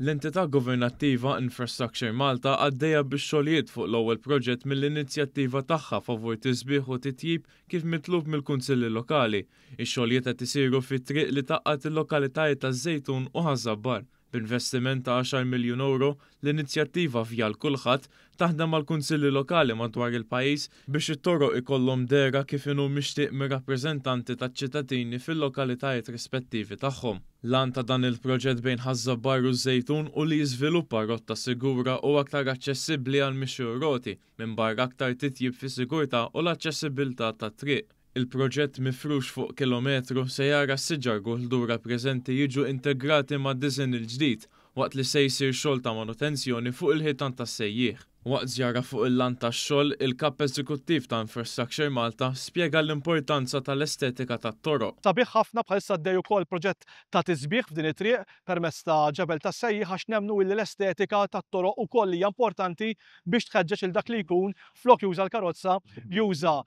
L-entità governattiva Infrastructure Malta għaddejja bix-xogħlijiet fuq l-ewwel proġett mill-inizjattiva tagħha favur tisbiħ u titjib kif mitlub mill-Kunsilli Lokali. Ix-xogħlijiet qed isiru fit-triq li tgħaqqad il-lokalitajiet taż-Żejtun u Ħaż-Żabbar. B'investiment ta' għaxar miljun ewro, l-inizjattiva Vjal Kulħadd taħdem mal-Kunsilli Lokali madwar il-pajjiż biex it-toroq ikollhom dehra kif inhu mixtieq mir-rappreżentanti taċ-ċittadini fil-lokalitajiet rispettivi tagħhom. L-għan ta' dan il-proġett bejn Ħaż-Żabbar u ż-Żejtun hu li jiżviluppa rotta sigura u aktar aċċessibbli għall-mixi u r-roti, minbarra aktar titjib fis-sigurtà u l-aċċessibilità tat-triq. Il-proġett mifrux fuq kilometru se jara s-siġar u l-ħdura preżenti jiġu integrati mad-disinn il-ġdid waqt li se jsir xogħol ta' manutenzjoni fuq il-ħitan tas-sejjieħ. Waqt żjara fuq il-lant tax-xogħol, il-Kap Eżekuttiv ta' Infrastructure Malta spjega l-importanza tal-estetika tat-toroq. Sabiħ ħafna, bħalissa għaddej ukoll proġett ta' tisbiħ f'din it-triq permezz ta' ġebel tas-sejjieħ għax nemmnu illi l-estetika tat-toroq ukoll hija importanti biex tħeġġeġ lil dak li jkun flok juża l-karozza, juża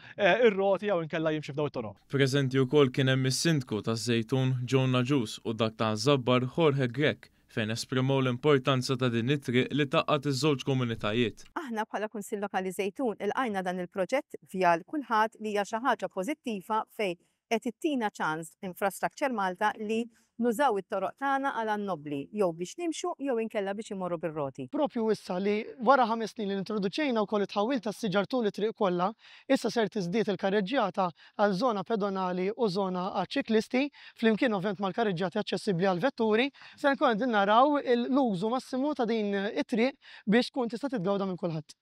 r-roti jew inkella jimxi f'dawn it-toroq. Preżenti wkoll kien hemm is-Sindku taż-Żejtun Joe Agius u dak ta' Ħaż-Żabbar Jorge Grech fejn esprimew l-importanza ta' din it-triq li tgħaqqad iż-żewġ komunitajiet. Aħna bħala Kunsill Lokali Żejtun ilqajna dan il-proġett Vjal Kulħadd li hija xi ħaġa pożittiva fejn qed ittina ċans Infrastructure Malta li nużaw it-toroq tagħna għal għan-nobbli, jew biex nimxu jew inkella biex imorru bir-roti. Propju issa li wara ħames snin li introduċejna wkoll it-tħawwil tas-siġar tul it-triq kollha, issa ser tiżdied il-karreġġjata għal żona pedonali u żona għaċ-ċiklisti, flimkien ovvjament mal-karreġġjati aċċessibbli għall-vetturi, ser nkunu qegħdin naraw l-użu massimu ta' din it-triq biex tkun tista' titgawda minn kulħadd.